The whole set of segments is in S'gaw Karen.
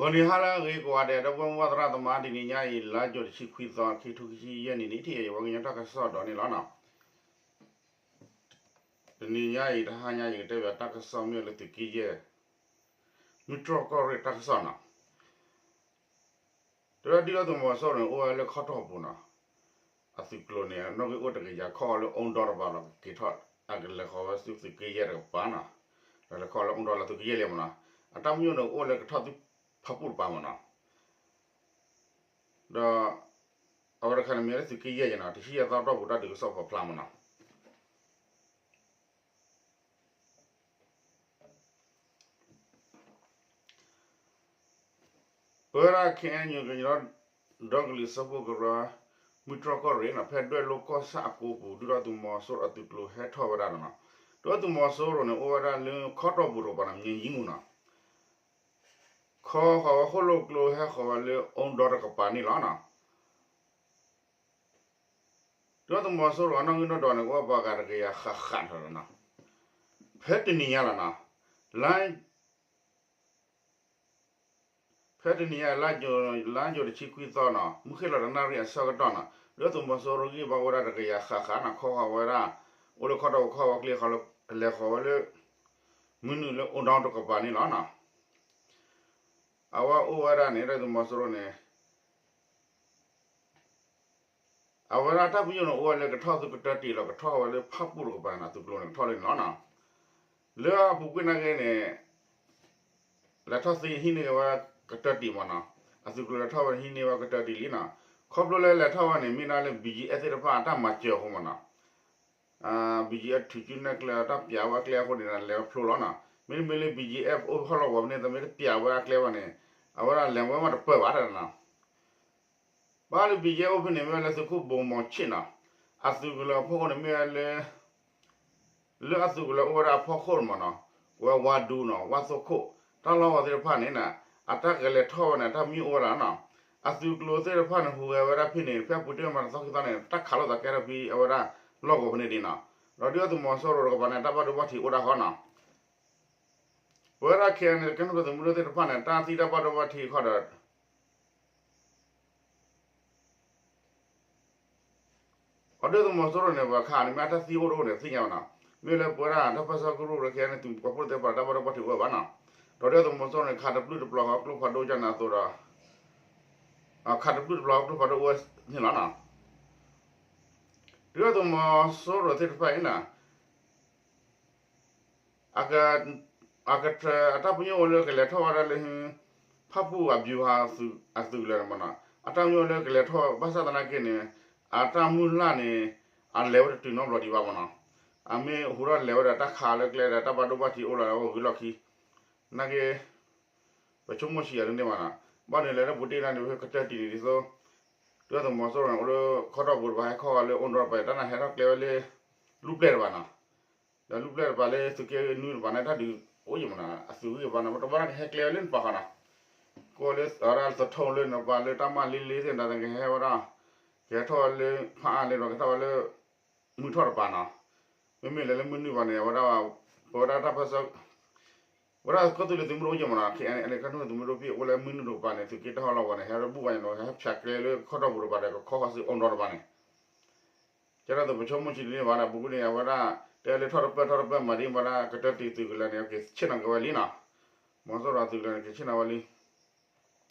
ဂီၤနံၤဟါလၢအဂ့ၤကိးဂၤဒဲး ဒီပုၢ်ဝဲၢ်သရၣ်သမါ တနံၤညါအံၤ လါယူၤတဆံခွံသီ ခံထိခံဆံယဲၢ်နံၣ်န့ၣ် ထံၣ်ယဝဲကညီတၢ်ကစီၣ်ဒီးန့ၣ်လီၤနီၤ. တနံၤညါအံၤ တဟါညါ ယကတဲဘၣ်တၢ်ကစီၣ်မ့ၢ်လၢသုးက့ယဲၢ် မုၢ်တြီၢ်ကီၢ်ရ့ၣ်တၢ်ကစီၣ်နီၤ. တဝဲဒုၣ်ဒါသုးမီၤစိရိၤန့ၣ် အိၣ်ဝဲလၢခီတီၢ်ပူၤနီၤ. အသုးကျိၤန့ၣ် နီၣ်ဂံၢ်အိၣ်တကယၤ ခီၣ်ဝဲလၢအူဒီတပၤလီၤ ကက့ၤထီၣ် အကလဲၤဃီၤဝဲဆူသုးက့ယဲၢ်တကပၤနီၤ. ဒီးလဲၤခီၣ်လၢအူဒီလီၤသုးက့ယဲၢ်လံမနီၤ. အတၢ်မုၢ်ယိၣ်န့ၣ် အိၣ်ဝဲလၢကထီၣ်သုးဖၣ်ပူၣ်တပၤမနီၤ. ဒီး အဝဲတခါန့ၣ်မ့ၢ်လၢသုးက့ယဲၢ်နီၤ တဆံယဲၢ်သီတီၢ်ပူၤတၢ်ဒုးကစီၣ်ပာ်ဖျါမနီၤ. ပဝဲဒၣ် ခ့ၣ်အဲၣ်ယူၣ် ကညီဒီကလုာ်စၢဖှိၣ်ကရၢ မုၢ်တြီၢ်ကီၢ်ရ့ၣ်နီၤ ဖဲဒွဲၣ်လိကီၢ်ဆၣ်အကိပူၤ ဒုၣ်ဒါသုးမီၤစိရိၤအသုးကျိၤဟဲထီၣ်ဝဲဒၣ်နီၤ. ဒုၣ်ဒါသုးမီၤစိရိၤန့ၣ် အိၣ်ဝဲဒၣ်လၢခီတီၢ်ပူၤတကပၤနီၤ မၠဲၤယံမူနီၤ. ခီဃီၤဝဲဃိၣ်လိာ်ကျိဟဲဃီၤဝဲလၢအူဒီတကပၤန့ၣ်လီၤနီၤ. ဒုၣ်ဒါသုးမီၤစိရိၤအနီၣ်ဂံၢ်နီၣ်ဒွးန့ၣ် ကအိၣ်ပှၤဂၤတကယၤဃၣ်ဃၣ်နီၤ. ဖဲတနံၤညါလီၤနီၤ လါ ဖဲတနံၤညါ လါယူၤတဆံခွံသီနီၤ မုၢ်ဃ့ၢ်လီၤတနၣ်ရံၣ်အဆၢကတီၢ်နီၤ ဒုၣ်ဒါသုးမီၤစိရိၤဂံၢ်ဘါအိၣ်ဝဲဒၣ်တကယၤဃၣ်ဃၣ်နီၤ ခီဃီၤဝဲဒၣ် အိၣ်လၢခီတီၢ်ပူၤခီဃီၤကျိ လဲၤဃီၤဝဲလၢ မုၢ်နုာ်လၢအူဒီတကပၤန့ၣ်လီၤနီၤ. အဝဲအိၣ်ဝဲဒၣ်န့ၣ် ဒုၣ်ဒါသုးမီၤစိရိၤန့ၣ် အဝဲဒၣ်တၢ်ပညိၣ်န့ၣ် အိၣ်ဝဲလၢကထီၣ်သုးကတၢၢ်တံၢ်လီၤ ကထီၣ်ဝဲလၢဖၣ်ပူၣ်တကပၤန့ၣ် အသုးကျိၤန့ၣ်ကထီၣ်လံန့ၣ်လီၤနီၤ. လၢအပူၤကွံာ်နာ်က့န့ၣ် လဲၤထီၣ်သ့ဟံးန့ၢ်ဝဲကတၢၢ်တံၢ်မနီၤ. အသုးကျိၤလဲၤထီၣ်ဝဲန့ၣ်ဟံးန့ၢ်ဝဲကတၢၢ်တံၢ်လံနီၤ. ခီဖျိလၢလဲၤထီၣ်ဝဲန့ၣ် မ့ၢ်ဒၣ်လၢ ဘံၣ်ကၠံၣ်အဲၣ်သ့ၣ်တဖၣ်အတၢ်မၤစၢၤအဃိမနီၤ. ဘံၣ်ကၠံၣ်အဲၣ်ထုးစုနဲၣ်ကျဲ တၢ်ပျးဝဲအကျဲအဃိန့ၣ် လဲၤဝဲဖျိလီၤနီၤ. မ့တမ့ၢ်လၢ ဘံၣ်ကၠံၣ်အဲၣ် အိၣ်ဟီၣ်လီၢ်ကဝီၤဖဲန့ၣ် တမ့ၢ်တပျးဝဲအကျဲဘၣ်န့ၣ် အဝဲဒၣ်လဲၤဝဲမးတပၢၢ်ဘၣ်တနီၤ. ဘၣ်လၢ ဘံၣ်ကၠံၣ်အဲၣ် အိၣ်ဖဲန့ၣ် မ့ၢ်ဝဲလၢသုးခိၣ်ဘိမီၤဆ့ၣ်နီၤ. အသုးကလၢၤအဖီခိၣ်န့ၣ်မ့ၢ်ဝဲလၢ လၢအသုးကလၢၤအိၣ်ဝဲဒၣ်အဖီခိၣ်မနီၤ, ကဝဲဝါဒူနီၤ, ဝၣ်သိခိၣ်, တၢ်လီၢ်ဝဲသ့ၣ်တဖၣ်န့ၣ်နီၤ, အတၢ်ကလဲၤထီၣ်ဝဲန့ၣ် အတၢ်မံအိၣ်ဝဲဒၣ်နီၤ. အသုးကျိၤသ့ၣ်တဖၣ်န့ၣ် ဟူးဂဲၤဝဲဒၣ်ဖဲန့ၣ် ဖဲအပူၤတ့ၢ်မးတသီခံသီန့ၣ် တၢ်ခးလိာ်သးကဲထီၣ်ဖဲအဝဲဒၣ်လီၢ်ကဝီၤဖဲန့ၣ်ဒ်နီၤ. ဒီးဒုၣ်ဒါသုးမီၤစိရိၤတကပၤန့ၣ် တၢ်ဘၣ်ဒိဘၣ်ထံးအိၣ်ဒၣ်ဃီနီၤ. ပဝဲဒၣ် ခ့ၣ်အဲၣ်အဲၣ် ကညီဒီကလုာ်သုးမုၢ်ဒိၣ်သ့ၣ်တဖၣ်န့ၣ် တၢ်သံတၢ်ဘၣ်ဒိဘၣ်ထံးအခီဒီး အဒုၣ်ဒါသုးမီၤစိရိၤန့ၣ် ပှၤခးန့ၣ် မ့ၢ်အတၢ်သံအိၣ်တအိၣ်န့ၣ် သ့ၣ်ညါဘၣ်နီၤ. မ့ၢ်လၢပဝဲဒၣ်တၢ်ပၢဆှၢကရူၢ်ဒီး ခ့ၣ်အဲၣ်အဲၣ် သုးပှၤဖိသ့ၣ်တဖၣ် တၢ်ဘၣ်ဒိဘၣ်ထံးအိၣ်ဝဲဘၣ်နီၤ. ဒီးဒုၣ်ဒါသုးမီၤစိရိၤန့ၣ် ခးတပျုၢ်တပျီၤဃီကျိဖးဒိၣ်ကန့ၣ်အသိးဒီး ခးတပျုၢ်တပျီၤဃီကျိဖးဒိၣ်အိၣ်ဝဲန့ၣ်လီၤနီၤ. ဒုၣ်ဒါသုးမီၤစိရိၤသ့ၣ်တဖၣ်အံၤနီၤ အကတၢၢ်အတၢ်ပညိၣ်အိၣ်လၢကလဲၤထီၣ်ဝဲဒၣ်လၢ ဖၣ်ပူၣ်အဗျူဟာအသုးကလၢၤန့ၣ်မနီၤ, အတၢ်ပညိၣ်အိၣ်လၢကလဲၤထီၣ်ဘၣ်ဆၣ်သနာ်က့န့ၣ် အတၢ်မုၢ်လၢ်န့ၣ် အလဲၤဝဲတတုၤနီတဘျီဒံးဘၣ်မနီၤ. အမ့ၢ်ဟူးထီၣ်လဲၤဝဲဒီးတၢ်ခးလၢကျဲဒီး တၢ်ဘၣ်ဒိဘၣ်ထံးအိၣ်လီၤဒီး ဂုၤလီၢ်ခံ နာ်က့ ပဆိကမိၣ်ဆံးယၤဒ်န့ၣ်ဘၣ်နီၤ. ဘၣ်န့ၣ်လဲၤလၢပူၤတ့ၢ်ဒၣ်န့ၣ် ပကတၢၢ်တံၢ်န့ၣ်ဒ်သိး ဒုၣ်ဒါသုးမီၤစိရိၤန့ၣ် အိၣ်လၢခီတီၢ်ပူၤတပၤ ဟဲခီဂီၤလၢအိၣ်ဒီတပၤ တၢ်နၢ်ဟဲထီၣ်ကျဲဝဲလၢ လူၢ်ပျဲၢ်တပၤနီၤ. ဒီးလူၢ်ပျဲၢ်တပၤလၢသုးက့နွံတပၤန့ၣ် တၢ်ဒုးအိၣ်ယံၤမနီၤ အသုးဂံၢ်ဘါန့ၣ် ပတဘၣ်ကဟဲကျဲဝဲလၢနပၤဃီနီၤ. ကအိၣ်လၢအဝဲဒၣ်သထူလၢနပၤလၢတၢ်မၤလ့လ့သ့ၣ် နတၢ်ကဟဲဝဲဒၣ် ကဟဲထီၣ်ဝဲလၢဖးအါလ့ဒီး ကထီၣ်ဝဲလၢ မုၢ်ထီၣ်တပၤနီၤ. မ့မ့ၢ်လဲၤလၢမုၢ်နုာ်ဘၣ်န့ၣ် အဝဲဒၣ် ပဝဲဒၣ်တၢ်ပၢဆှၢ ဝဲဒၣ်ကီၢ်သူလ့ၤသုးမုၢ်ဒိၣ်အိၣ်ယံၤမနီၤ ခ့ၣ်အဲၣ်အဲၣ် ကီၢ်သူလ့ၤသုးမုၢ်ဒိၣ်ဖဲအိၣ်လၢမုၢ်နုာ်တပၤန့ၣ် သုးက့တၢ်ဟီၣ်လီၢ်ဝဲန့ၣ် ဟဲဘူၣ်ဘၣ်ယံၤနီၤ ဟဲဖၠးကျဲလၢခီတီၢ်ပူၤတပၤဒီး ကခီဃီၤဆူအိၣ်ဒီတပၤန့ၣ် ကဲထီၣ်သုးပဆိကမိၣ်ဆံးဒ်န့ၣ်ဘၣ်ဒီး ပူၤကွံာ်န့ၣ် အဝဲဒၣ် တဲလၢထီၣ်တပၢၢ်ထီၣ်တပၢၢ်မၤဒ်မၤဒၣ် ကတၢၢ်တံၢ်သုးကလၢၤန့ၣ် ကဆ့ၣ်နီၤက့ၤဝဲလံနီၤ. မီၤစိရိၤသုးကလၢၤန့ၣ် ကဆ့ၣ်နီၤဝဲလံ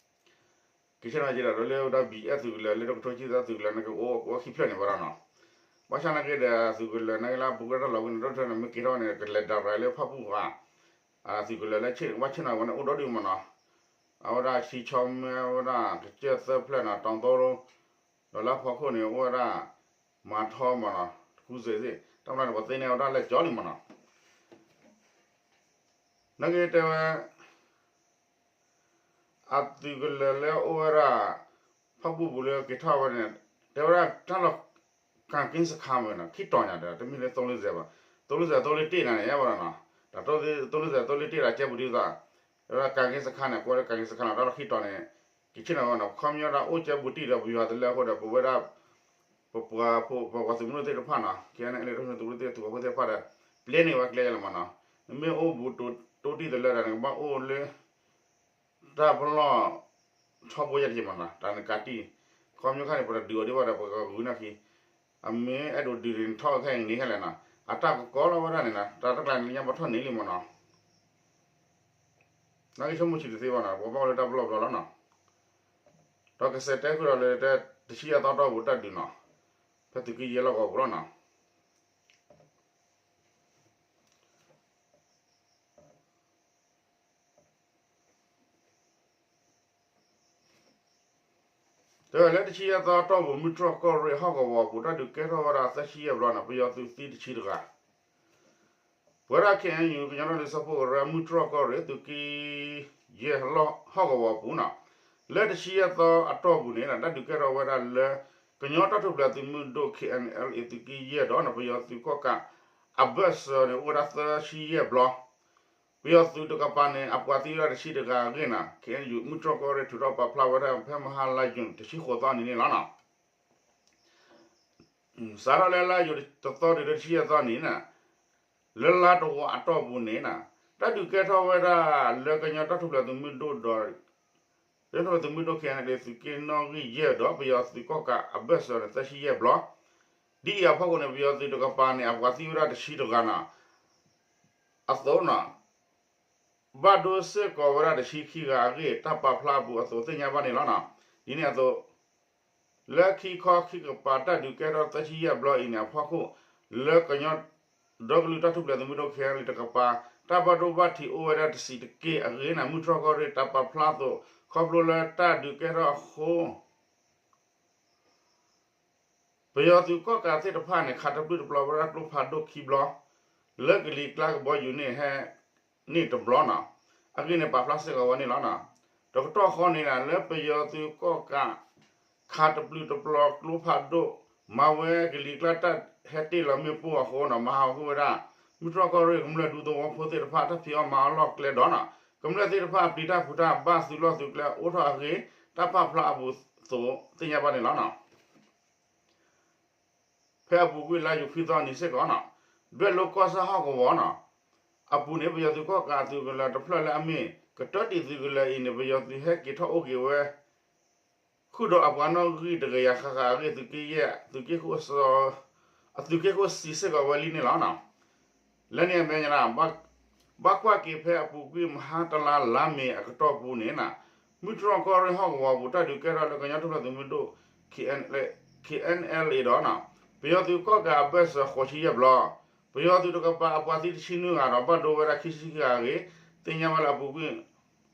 ကဆ့ၣ်နီၤက့ၤဒီးလၢဝဲဒၣ် ဘံၣ်အဲၣ် သုးကလၢၤ လၢတကထိဆံသၢသုးကလၢၤန့ၣ် ကအိၣ်အိၣ်ခံဖျၢၣ်န့ၣ်ဝဲဒၣ်နီၤ. ဘၣ်ဆၣ်နာ်က့ဒီး သုးကလၢၤနာ်က့လၢအပူၤကွံာ်တၢ်လီၤဝံၤန့ၣ် ဒိၣ်ထီၣ်န့ၣ် မ့ၢ်က့ၤထီၣ်န့ၣ် ကလဲၤဒၣ်ရၤလၢဖၣ်ပူၣ်ဃာ် သုးကလၢၤလၢဆ့ၣ်ကဘၣ်ဆ့ၣ်နီၤဝဲန့ၣ် အိၣ်ဒီဒုမနီၤ. အဝဲဒၣ်ဆံဆီမ့ၢ်ဝဲဒၣ်ကစၢၢ်သၢဖျၢၣ်နီၤ တီၤသိ ဒီးလၢအဖီခိၣ်န့ၣ် အိၣ်ဝဲဒၣ် မၤထီမနီၤ တကူစ့ၢ်သ့ၣ် တၢ်မၤန့ၣ် ပှၤသ့န့ၢ်ဝဲဒၣ်လၢကၠီလံမနီၤ. နာ်က့တဲဝဲ အသုးကလၢၤလၢအိၣ်ဝဲဒၣ် ဖၣ်ပူၣ်ပူၤလၢက့ၤထီၣ်ဝဲန့ၣ် တဲဝဲဒၣ်တၢ်လီၢ် ကၣ်က့စခါမ့ၢ်နီၤ ခံတီၤညါဒီး တမ့ၢ်လၢသိလ့ၣ်စဲးဘၣ် သိလ့ၣ်စဲးသိလ့ၣ်တ့ၢ်နၤန့ၣ် ယဲဝဲဒၣ်နီၤ ဒီးသိလ့ၣ်စဲးသိလ့ၣ်တ့ၢ်ဒီးကဲပူၤတံၢ်သး တဲဝဲဒၣ်ကၣ်က့စခါန့ၣ် ကွဲလၢကၣ်က့စခါနီၤ တၢ်လီၢ်ခံတီၤန့ၣ် ကဆ့ၣ်နီၤဝဲနီၤ ခီပညီဒီးအိၣ်ကဲပူၤတံၢ်ဒီးပယွၤတလၢအဃိဒီး ပဝဲဒၣ် ပပှၤဖိ ပပှၤသုးမုၢ်ဒိၣ်သ့ၣ်တဖၣ်နီၤ ခဲအံၤန့ၣ် အဲၣ်လၢတၢ်သုးမုၢ်ဒိၣ်သ့ၣ်တဖၣ် ပှၤဖိသ့ၣ်တဖၣ်ဒီး ပျဲန့ၢ်ဝဲကျဲယဲလီၤမနီၤ. နမ့ၢ်အိၣ်ဘူးတိၤတံၢ်တလၢဒီး နကဘၣ်အိၣ်လၢ တၢ်ပလီၢ် ထီဘိယဲၢ်တက့ၢ်မးနီၤ တၢ်နကးတံၢ် ခီဖျိခါန့ၣ် ပတဒုးအီၤဒံးဘၣ်ဒီး ပကဂုာ်နာ်က့ အမ့ၢ်အဲၣ်ဒိးဒုးန့ၣ် ထီၣ်ခဲအံၤန့ၣ်ခဲလၢာ်နီၤ အတၢ်ကကီလီၤဝဲဒၣ်န့ၣ်နီၤ တၢ်တကျါန့ၣ် လၢညါပှၤထီၣ်န့ၢ်လံမးနီၤ နာ်က့ဆိကမိၣ်ဆံးတသ့ဘၣ်နီၤ ပကဘၣ်အိၣ်လၢတၢ်ပလီၢ်ဘျီလီၤနီၤ ဒီးကစဲးတဲဃုာ်ဒီးလၢ တဆံယဲၢ်သီတီၢ်ပူၤတၢ်ဒုးနီၤ ဖဲသုးက့ယဲၢ်လီၢ်ကဝီၤပူၤလီၤနီၤ တဲဝဲလၢတဆံယဲၢ်သီတီၢ်ပူၤ မုၢ်တြီၢ်ကီၢ်ရ့ၣ်ဟီၣ်ကဝီၤပူၤ တၢ်ဒုးကဲထီၣ်ဝဲဒၣ်သၢဆံယဲၢ်ဘျီန့ၣ် ပယီၤသုးသံတဆံတဂၤ ပဝဲဒၣ် ခ့ၣ်အဲၣ်ယူၣ် ကညီဒီကလုာ်စၢဖှိၣ်ကရၢ မုၢ်တြီၢ်ကီၢ်ရ့ၣ် သုးက့ယဲၢ်လီၢ်ဟီၣ်ကဝီၤပူၤနီၤ လၢတဆံယဲၢ်သီအတီၢ်ပူၤန့ၣ် တၢ်ဒုးကဲထီၣ်ဝဲဒၣ်လၢ ကညီတၢ်ထူၣ်ဖျဲးသုးမုၢ်ဒိၣ် ခ့ၣ်အဲၣ်အလ်အ့ သုးက့ယဲၢ်ဒီး ပယီၤသုးကီၢ်ကးအဘၢၣ်စၢၤန့ၣ် အိၣ်ဝဲဒၣ်သၢဆံယဲၢ်ဘျီ ပယီၤသုးတကပၤန့ၣ် အပှၤသံဝဲဒၣ်တဆံတဂၤအဂ့ၢ်န့ၣ် ခ့ၣ်အဲၣ်ယူၣ် မုၢ်တြီၢ်ကီၢ်ရ့ၣ် ထုးထီၣ်ပာ်ဖျါဝဲဒၣ် ဖဲမဟါလါယူၤတဆံဃိးသီနံၤန့ၣ်လီၤနီၤ. စးထီၣ်လၢလါယူၤတသီတုၤလၢတဆံယဲၢ်သီနံၤန့ၣ် လၢလါတဝာ်အတီၢ်ပူၤန့ၣ် တၢ်ဒုးကဲထီၣ်ဝဲဒၣ်လၢကညီတၢ်ထူၣ်ဖျဲးသုးမုၢ်ဒိၣ်ဒီး ကညီတၢ်ထူၣ်ဖျဲးသုးမုၢ်ဒိၣ် ခ့ၣ်အဲၣ်အလ်အ့ သုးက့နီၣ်ဂံၢ်ယဲၢ်ဒီး ပယီၤသုးကီၢ်ကးအဘၢၣ်စၢၤန့ၣ် သၢဆံယဲၢ်ဘျီ ဒ်အံၤအဖီခိၣ်န့ၣ် ပယီၤသုးတကပၤန့ၣ် အပှၤသံဝဲဒၣ်တဆံတဂၤနီၤ အသိးနီၤ ဘၣ်ဒိစ့ၢ်ကီးဝဲဒၣ်တဆံခံဂၤအဂ့ၢ် တၢ်ပာ်ဖျါအပူၤအသိးသ့ၣ်ညါဘၣ်န့ၣ်လီၤနီၤ. ဒ်န့ၣ်အသိး လၢခံခီခံကပၤတၢ်ဒုးကဲထီၣ်သၢဆံယဲၢ်ဘျီအံၤန့ၣ်အဖီခိၣ် လၢကညီဒီကလုာ်တၢ်ထူၣ်ဖျဲးသုးမုၢ်ဒိၣ် ခ့ၣ်အဲၣ်အလ်အ့ တကပၤ တၢ်ဘၣ်ဒိဘၣ်ထံးအိၣ်ဝဲဒၣ်တဆံးတက့ၢ်အဂ့ၢ်န့ၣ် မုၢ်တြီၢ်ကီၢ်ရ့ၣ်တၢ်ပာ်ဖျါအသိး ခီဖျိလၢတၢ်ဒုးကဲထီၣ်အဃိ ပယီၤသုးကီၣ်ကးသ့ၣ်တဖၣ်န့ၣ် ခးတပျုၢ်တပျီၤဝဲဒၣ်ကျိဖးဒိၣ်ခံဘျီ လၢကလံၤကျါကဘီယူၤန့ၣ်ဟဲန့ၣ်တဘျီနီၤ. အဂ့ၢ်န့ၣ်ပာ်ဖျါစ့ၢ်ကီးဝဲန့ၣ်လီၤနီၤ. တကတီၢ်ဃီန့ၣ် လၢပယီၤသုးကီၣ်ကး ခးတပျုၢ်တပျီၤကျိဖးဒိၣ် မၤဝဲကလံၤကျါတၢ်ဟဲတ့ၢ်လီၤမ့ၣ်ပိၢ်အဃိနီၤ မၤဟးဂီၤကွံာ်ဝဲဒၣ် မုၢ်တြီၢ်ကီၢ်ရ့ၣ်ကမျၢၢ်ဒူသဝီဖိသ့ၣ်တဖၣ် တၢ်ဖံးအီၣ်မၤအီၣ်လီၢ်ကျဲဒီးနီၤ ကမျၢၢ်သ့ၣ်တဖၣ်ပျံၤတၢ်ဖုးတၢ်ဘၣ်သုးလီၢ်သုးကျဲအိၣ်ထီၣ်အဂ့ၢ် တၢ်ပာ်ဖျါအပူၤအသိးသ့ၣ်ညါဘၣ်န့ၣ်လီၤနီၤ. ဖဲအပူၤကွံာ်လါယူၤခွံသီနံၤစ့ၢ်ကီးနီၤ ဒွဲၣ်လိၤကီၢ်ဆၣ်ဟီၣ်ကဝီၤနီၤ အပူၤန့ၣ် ပယီၤသုးကီၣ်ကးအသုးကလၢၤတဖျၢၣ်လၢအမ့ၢ် ကတၢၢ်တံၢ်သုးကလၢၤအံၤန့ၣ် ပယီၤသုးဟဲက့ၤထီၣ်အိၣ်က့ၤဝဲ ဃုာ်ဒီးအပှၤနီၣ်ဂံၢ်တကယၤဃၣ်ဃၣ်အဂ့ၢ် သုးက့ယဲၢ် သုးက့ဃုအစ အသုးက့ဃုစံးစ့ၢ်ကီးဝဲလံန့ၣ်လီၤ. လၢန့ၣ်အမဲာ်ညါ ဘၣ်ကွၢ်က့ၤဖဲအပူၤကွံာ်မဟါတလါလါမ့ၤအကတီၢ်ပူၤန့ၣ် မုၢ်တြီၢ်ကီၢ်ရ့ၣ်ဟီၣ်ကဝီၤပူၤ တၢ်ဒုးကဲထီၣ်လၢကညီတၢ်ထူၣ်ဖျဲးသုးမုၢ်ဒိၣ် ခ့ၣ်အဲၣ်အလ်အ့ ဒီး ပယီၤသုးကီၣ်ကးအဘၢၣ်စၢၤဃိးဆံယဲၢ်ဘျီ, ပယီၤသုးတကပၤအပှၤသံတဆံနွံဂၤဒီး ဘၣ်ဒိဝဲဒၣ်ခံဆံခံဂၤအဂ့ၢ် သ့ၣ်ညါဘၣ်လၢအပူၤကွံာ်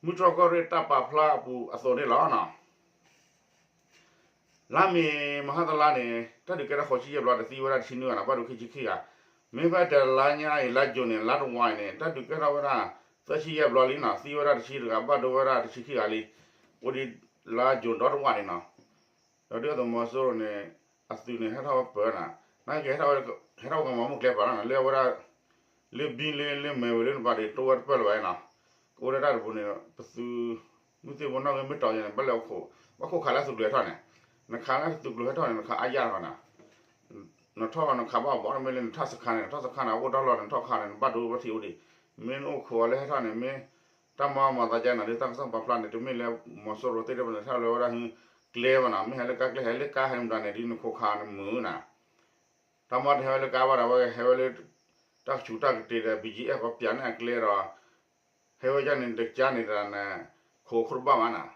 မုၢ်တြီၢ်ကီၢ်ရ့ၣ်တၢ်ပာ်ဖျါအပူၤအသိးန့ၣ်လီၤ. လါမ့ၤမဟါတလါန့ၣ် တၢ်ဒုးကဲထီၣ်ဃိးဆံယဲၢ်ဘျီဒီး သံဝဲဒၣ်တဆံနွံဂၤနီၤ ဘၣ်ဒိခံဆံခံဂၤ, မ့ၢ်ဖဲတလါညါအံၤ လါယူၤန့ၣ် လါတဝာ်အံၤန့ၣ် တၢ်ဒုးကဲထီၣ်ဝဲဒၣ် သၢဆံယဲၢ်ဘျီလံနီၤ သံဝဲဒၣ်တဆံတဂၤ ဘၣ်ဒိဝဲဒၣ်တဆံခံဂၤလံ, အိၣ်ဒံးလါယူၤဒီတဝာ်န့ၣ်နီၤ, ဒီးဒုၣ်ဒါသုးမီၤစိရိၤန့ၣ် အသုးန့ၣ် ဟဲထီၣ်ဝဲပၢၤနီၤ, နာ်က့ဟဲထီၣ်ဝဲ ဟဲထီၣ်ဝဲကမၤမုၢ်ကျဲပာ်လီၤနီၤ လၢအဝဲဒၣ် လၢဘံလၢလၢမဲာ်ဝဲလၢနပၤဒံး တိဝဲတပၢၢ်လၢၤဘၣ်နီၤ, ကအိၣ်ဒၣ်တၢ်တဘိန့ၣ် ပသုး မုၢ်သ့ၣ်ဘိနီၣ်ဂံၢ်မ့ၢ်တီၤယဲန့ၣ် ဘၣ်လဲၤအိၣ်ခိး ဘၣ်ခိးခးလၢသုးကျိၤဟဲထီၣ်န့ၣ်, နခးလၢသုးကျိၤဟဲထီၣ်န့ၣ် နခးအါယၢ်ထီၣ်နီၤ, နထီၣ်နခးဘၣ်ဘီမ့ၢ်လၢနထၣ်စခါန့ၣ် နထီၣ်စခါန့ၣ် အိၣ်တၢ်လီၢ်န့ၣ် နထီၣ်ခါန့ၣ် နဘၣ်ဒိဘၣ်ထံးအိၣ်ဒံး, မ့ၢ်နအိၣ်ခိးအီၤလၢဟဲထီၣ်န့ၣ် မ့ၢ်တၢ်မၤမၤသးကဲနီၤ ဒ်တၢ်ကစီၣ်ပာ်ဖျါန့ၣ် တမ့ၢ်လၢမီၤစိရိၤသ့ၣ်တဖၣ်န့ၣ် ဟဲထီၣ်လၢဝဲဒၣ် ကျဲဘၣ်နီၤ မ့ၢ်ဟဲလၢကါကျဲ ဟဲလၢကါဟဲမတၤန့ၣ် ဒ်နခိးခးနမုာ်နီၤ တၢ်မၤတဟဲဝဲလၢကါဘၣ်ဒီး ဝဲဟဲဝဲလၢ တၢ်ကဆူးတၢ်ကတ့ၤဒီး ဘံကၠံအဲၣ်ကီးပၠးန့ၢ်အကျဲဒီး ဟဲဝဲဒ်န့ၣ်တကါန့ၣ်ဒီး ခိးခိၣ်တဘၣ်မးနီၤ,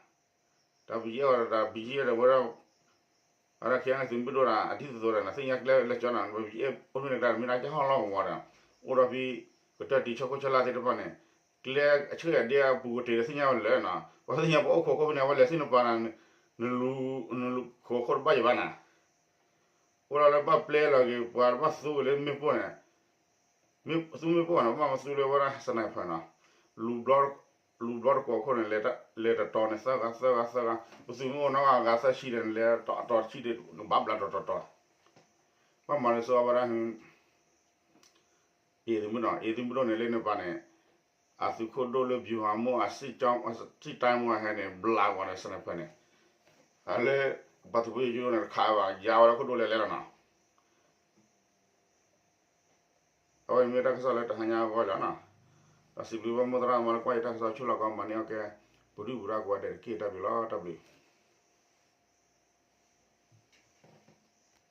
တၢ်ဘံကၠံအဲၣ်ဒီး ဘံကၠံအဲၣ်ဒီးဝဲဒၣ် အဝဲဒၣ်ခံဂၤန့ၣ်သုးမုၢ်ဒိၣ်ဒီး အဒ်သိးသိးဒီး နသ့ၣ်ညါကျဲလဲၤကၠီနီၤ ဘံကၠံအဲၣ်အိၣ်ဖဲန့ၣ်ကျါ မ့ၢ်ဒၣ်ကၠီဟီၣ်လီၢ်ကဝီၤဒီး အိၣ်ဒီးဖဲ ကတၢၢ်တံၤဆၢခိၣ်ဆၢလၢ်သ့ၣ်တဖၣ်န့ၣ် ကျဲအဆၢက့ၤဒ်အပူၤကတ့ၤဒီးသ့ၣ်ညါဝဲလၢနီၤ ပှၤသ့ၣ်ညါပှၤအိၣ်ခိးခိၣ်ဖဲန့ၣ် အဝဲလဲၤသ့ၣ်နပၤနီၤ နလူၤ နလူၤခိးခိၣ်တဘၣ်ယဘၣ်နီၤ အိၣ်ဒီးလၢဘၣ်ပျဲလီၤက့ၤ ပှၤဘၣ်သူက့ၤလၢမ့ၣ်ပိၢ်န့ၣ်, မ့ၢ်သူမ့ၣ်ပိၢ်နီၤ ဘၣ်မၤသူလၢဝဲဒၣ် sniper နီၤ, လူၤဘျီတကိးခိၣ်န့ၣ် လဲၤတတီၤန့ၣ် သၢဂၤ သၢဂၤ သၢဂၤ ပသုးမ့ၢ်အိၣ်နီတဂၤ သၢဆံဒီး နလဲၤတတီၤတဆံဒီး နဘၣ်ဘျးတတီၤတတီၤ, ဘၣ်မၤလၢစီဝဲဒၣ် အ့ၣ်သုးမုၢ်နီၤ အ့ၣ်သုးမုၢ်ဒိၣ်န့ၣ် လၢနပၤန့ၣ် အသုးခိၣ်ဒိၣ်လၢ ဗျူဟာမှူး အစစ်တိုင်းမှူး ဟဲန့ၣ် ဘျးကွၢ်န့ၣ် sniper န့ၣ်, အလၢ ပှၤသုးဖိယိယိန့ၣ် တခးဘၣ် ယါဝဲဒၣ်ခိၣ်ဒိၣ်လဲၤလဲၤလီၤနီၤ. အဝဲမ့ၢ်တၢ်ကစီၣ်လၢတဟါညါအဂီၢ်လီၤနီၤ. ဒီးစံးဘျုးဘၣ်မိၢ်သရၣ်မၤလၢကွၢ်ယတၢ်ကစီၣ် ဆိၣ်လီၤကီမၤန့ၢ်အီၣ်ကဲ ပဒုၣ်ပဒါကိးဂၤဒဲးတက့ၢ် တၢ်ဘျုးလီၤ တၢ်ဘျုး